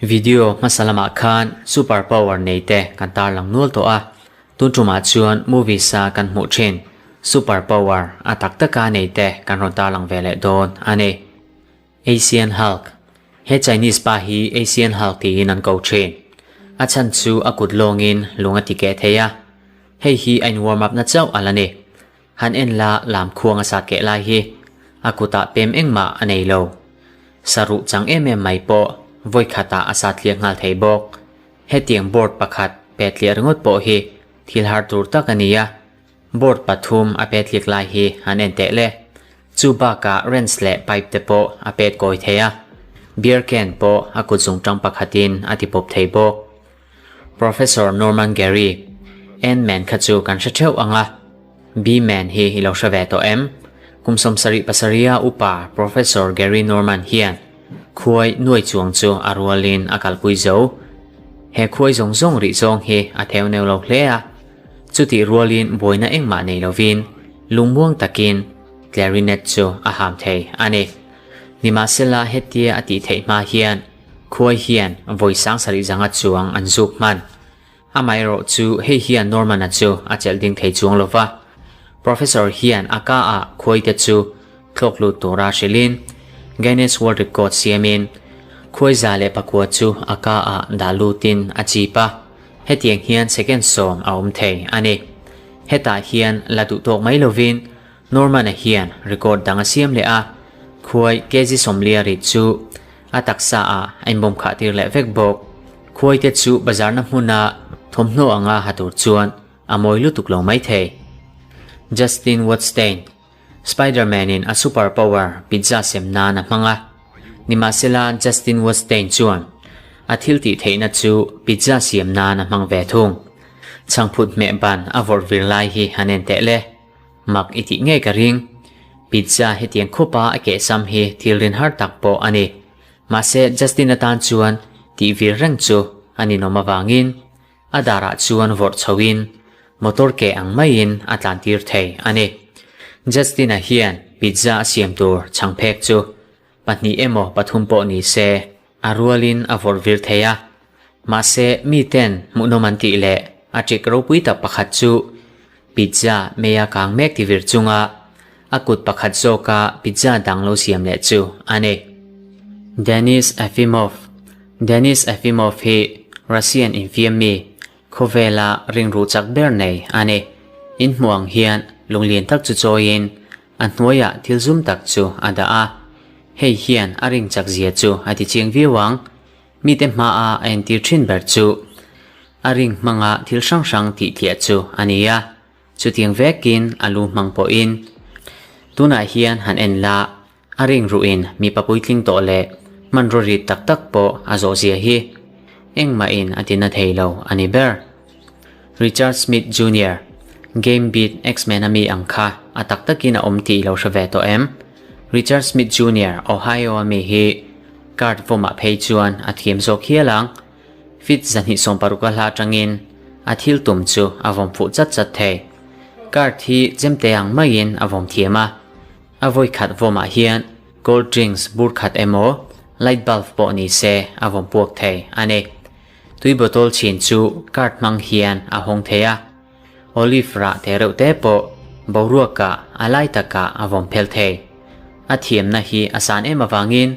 Video hmasa lamah khan super power nei te kan tarlang nual tawh a, tun tumah chuan movies a kan hmuh thin super power a tak taka nei te kan rawn tarlang ve leh dawn a ni. Asian Hulk, He Chinese pa hi Asian Hulk tiin an ko thin. A chhan chu a kut lawngin lung a ti keh thei a, hei hi a in warm up na chauh a la ni. Han en la lam khuang a sat keh lai hi a kutah pem engmah a nei lo. Saruh chang em em mai pawh vawi khatah a sat tliak nghal thei bawk. Hetiang board pakhat pet tliah ringawt pawh hi thil har tur tak a ni a, board pathum a pet tliak lai hi han en teh le. Chu bakah wrench leh pipe te pawh a pet kawi thei a, beer can pawh a kut zungtang pakhatin a ti pawp thei bawk. Professor Norman Gary, Ant-Man kha chu kan hre theuh ang a, B-Man hi i lo hre ve tawh em? Kum 77 a upa Professor Gary Norman hian khuai nuai chuang chu a rualin a kalpui zo. He khuai zawng zawng rih zawng hi a theu neu lo hle a, chutih rualin buaina engmah nei lovin lungmuang takin clarinet chu a ham thei a ni. Nimahsela hetia a tih theih hma hian Khuai hian vawi sang sarih zanga chuang an zuk hman. Amaherawh chu hei hian Norman-a chu a chelh ding thei chuang lo va. Professor hian a ka ah khuaite chu thlawk lut tura hrilhin Guinness World Record siamin khuai 109 chu a ka ah dah lutin a chip a, hetiang hian second sawm a awm thei a ni. Hetah hian la duh tawk mai lovin Norman-a hian record dang a siam leh a, khuai kg 40 rit chu a taksa ah a inbawm khah tir leh vek bawk. Khuai te chu bazar na hmuna thawmhnaw anga ha tur chuan a mawi lutuk lo mai thei. Justin Watstein, Spider-Man in a super power pizza sem nan a hmang a. Nimahsela Justin Watstein chuan a thil tih theihna chu pizza siam nan a hmang ve thung. Chhangphut hmeh ban a vawrh vir lai hi han en teh le. Mak i tih ngei ka ring. Pizza hetiang khupa a kehsam hi thil rin har tak pawh a ni. Mahse Justin atan chuan tih vir reng chu a ninawm avangin a darah chuan vawrh chhoin motor keh ang maiin a tlan tir thei a ni. Justin-a hian pizza a siam tur chhangphek chu pahnih emaw pathum pawh ni se a rualin a vawrh vir thei a. Mahse miten hmuhnawm an tih leh a ṭik ropui tak pakhat chu Pizza meia kang mek ti vir chunga a kut pakhat zawka pizza dang lo siam leh chu a ni. Denis Efimov Denis Efimov hi Russian infiam mi, khawvela ringruh chak ber nei a ni. In hmuh ang hian lunglian tak chu chawiin a hnuaiah thil zum tak chu a dah a. Hei hian a ring chak zia chu a ti chiang viau ang. Mite hmaa a entir thin ber chu a ring hmanga thil hrang hrang tih tliah chu a ni a, chutiang vekin a lu hmang pawhin tunah hian han en la, a ring ruhin mipa puitling tawh leh hmanraw rit tak tak pawh a zawh zia hi engmahin a tina thei lo a ni ber. Richard Smith Junior, Game Beat X-Men a mi ang kha a tak takin a awm tih i lo hre ve tawh em? Richard Smith Junior, Ohio a mi hi Card vawmah phei chuan a thiam zawk hial ang. Feet 260 a hla atangin a thil tum chu a vawm fuh chat chat thei. Card hi chemte ang maiin a vawm thiam a. A vawi khat vawmah hian cold drinks bur khat emaw light bulb pawh ni se a vawm puak thei a ni. Tui bottle chhin chu card hmang hian a hawng thei a. Olive rah te reuh te pawh boruakah a lai takah a vawm phel thei. A thiamna hi a san em avangin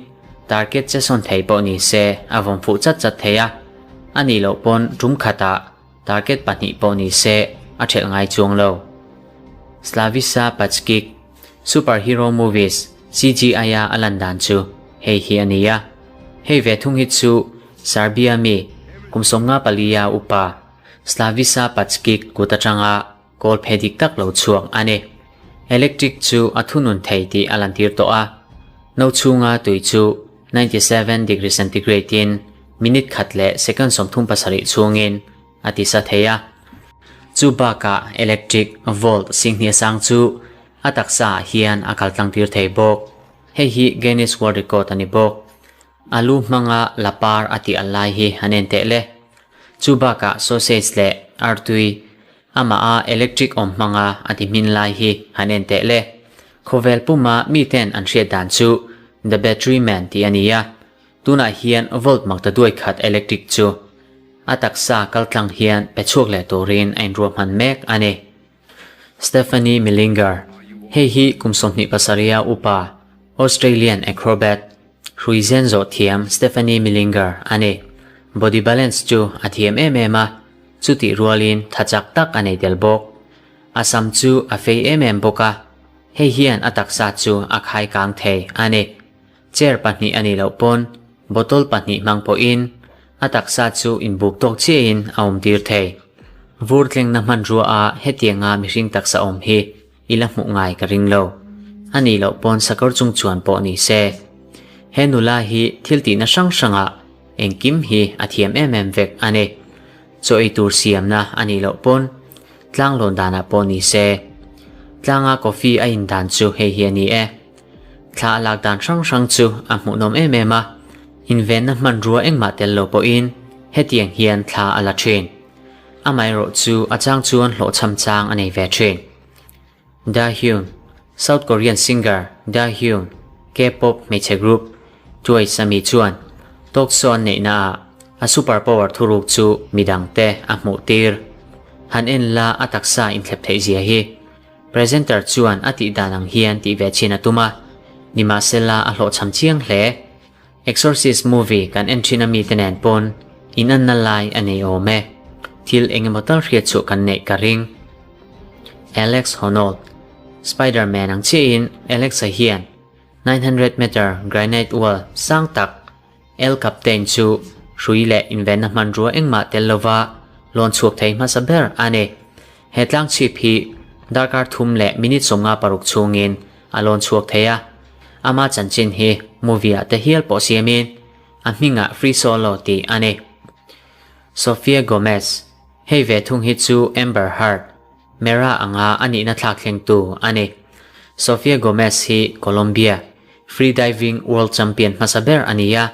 target che sawn thei pawh ni se a vawm fuh chat chat thei a, a nih loh pawn tum khatah target pahnih pawh ni se a thelh ngai chuang lo. Slavisa Pachkik, Superhero Movies, CGI-a a lan dan chu hei hi a ni a. Hei ve thung hi chu Serbia mi kum 54 a upa Slavisa Pachkik kut atanga kawl phe dik tak lo chhuak a ni. Electric chu a thunun thei tih a lantir tawh a, no chhunga tui chu 97 degree centigrade in minute khat leh second 37 chhungin a ti sa thei a. Chu bakah electric volt singhnia sang chu a taksa ah hian a kal tlang tir thei bawk. Hei hi Guinness World Record a ni bawk. A lu hmanga lapar a tih al lai hi an en teh le. Chu bakah sausage leh artui amah a electric awm hmanga a ti hmin lai hi han en teh le. Khawvel puma miten an hriat dan chu The Battery Man tih a ni a, tunah hian volt maktaduai khat electric chu a taksa kaltlang hian pe chhuak leh turin a inruahman mek a ni. Stephanie Millinger, Hei hi kum 27 a upa Australian acrobat hruizen zawh thiam Stephanie Millinger a ni. Body balance chu a thiam em em a, chutih rualin tha chak tak a nei tel bawk. A sam chu a fei em em bawk a, hei hian a taksa chu a khai kang thei a ni. Chair pahnih a nih loh pawn bottle pahnih hmang pawhin a taksa chu inbuk tawk chiahin a awm tir thei. Vur tlengna hmanrua a hetianga mihring taksa awm hi i la hmuh ngai ka ring lo. A nih loh pawn sakawr chung chuan pawh ni se. He nula hi thil tihna hrang hrangah engkim hi a thiam em em vek a ni. Chaw ei tur siamna a nih loh pawn tlanglawn danah pawh ni se. Tlanga coffee a in dan chu hei hi a ni e. Thla a lak dan hrang hrang chu a hmuhnawm em em a, invenna hmanrua engmah tel lo pawhin hetiang hian thla a la thin. Amaherawh chu a chang chuan hlawhchham chang a nei ve thin. Daehyun, South Korean singer Daehyun, K-pop hmeichhe group Twice a mi chuan talk show an neihna ah a super power thuruk chu midangte a hmuh tir. Han en la a taksa inthlep theih zia hi. Presenter chuan a tih dan ang hian tih ve chhin a tum a, nimahsela a hlawhchham chiang hle. Exorcist movie kan en thin a mite nen pawn inanna lai a nei awm e. Thil engemaw tal hriat chhuah kan neih ka ring. Alex Honnold, Spider-Man ang chiahin Alex-a hian 900 meter granite wall sang tak El Captain chu hrui leh invenna hmanrua engmah tel lova lawn chhuak thei hmasa ber a ni. He tlang chhip hi darkar thum leh minute 56 chhungin a lawn chhuak thei a. Ama chanchin hi movie ah te hial pawh siamin a hmingah Free Solo tih a ni. Sofia Gomez, Hei ve thung hi chu Amber Heard, Mera anga a nihna thlak thlengtu a ni. Sofia Gomez hi Colombia Free Diving World Champion hmasa ber a ni a,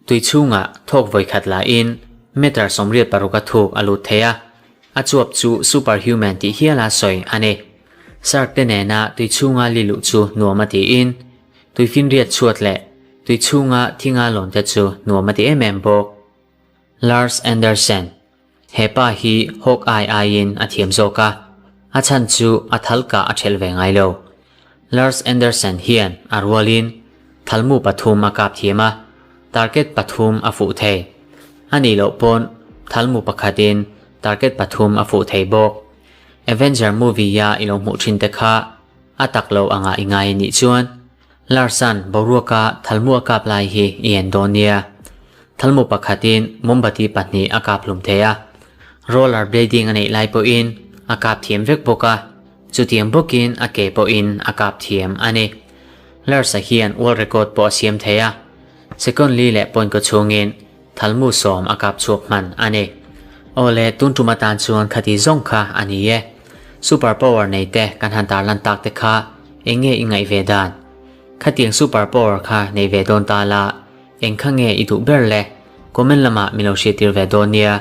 tui chhungah thawk vawi khat lahin meter 86 a thuk a lut thei a, a chuap chu superhuman tih hiala sawi a ni. Shark te nena tui chhunga li luh chu nuam a tiin, tui finriat chhuat leh tui chhunga thinga lawn te chu nuam a ti em em bawk. Lars Andersen, He pa hi Hawkeye aiin a thiam zawk a, a chhan chu a thal kah a ṭhelh ve ngai lo. Lars Andersen hian a rualin thalmu pathum a kap thiam a, target pathum a fuh thei. A nih loh pawn thalmu pakhatin target pathum a fuh thei bawk. Avenger movie-a i lo hmuh ṭhin te kha a tak lo anga i ngai anih chuan Larsan boruaka thalmu a kap lai hi i en dawn nia. Thalmu pakhatin mombati pahnih a kap hlum thei a. Roller blading a neih lai pawhin a kap thiam vek bawk a, chutiang bawkin a ke pawhin a kap thiam a ni. Larsa hian world record pawh a siam thei a, second li leh point kaw chhungin thalmu sawm a kap chhuak hman a ni. Awle, tun tum atan chuan khati zawng kha a ni e. Super power nei te kan han tarlan tak te kha eng nge i ngaih ve dan? Khatiang super power kha nei ve dawn ta la, eng kha nge i duh ber le? Comment lamah min lo hriattir ve dawn nia.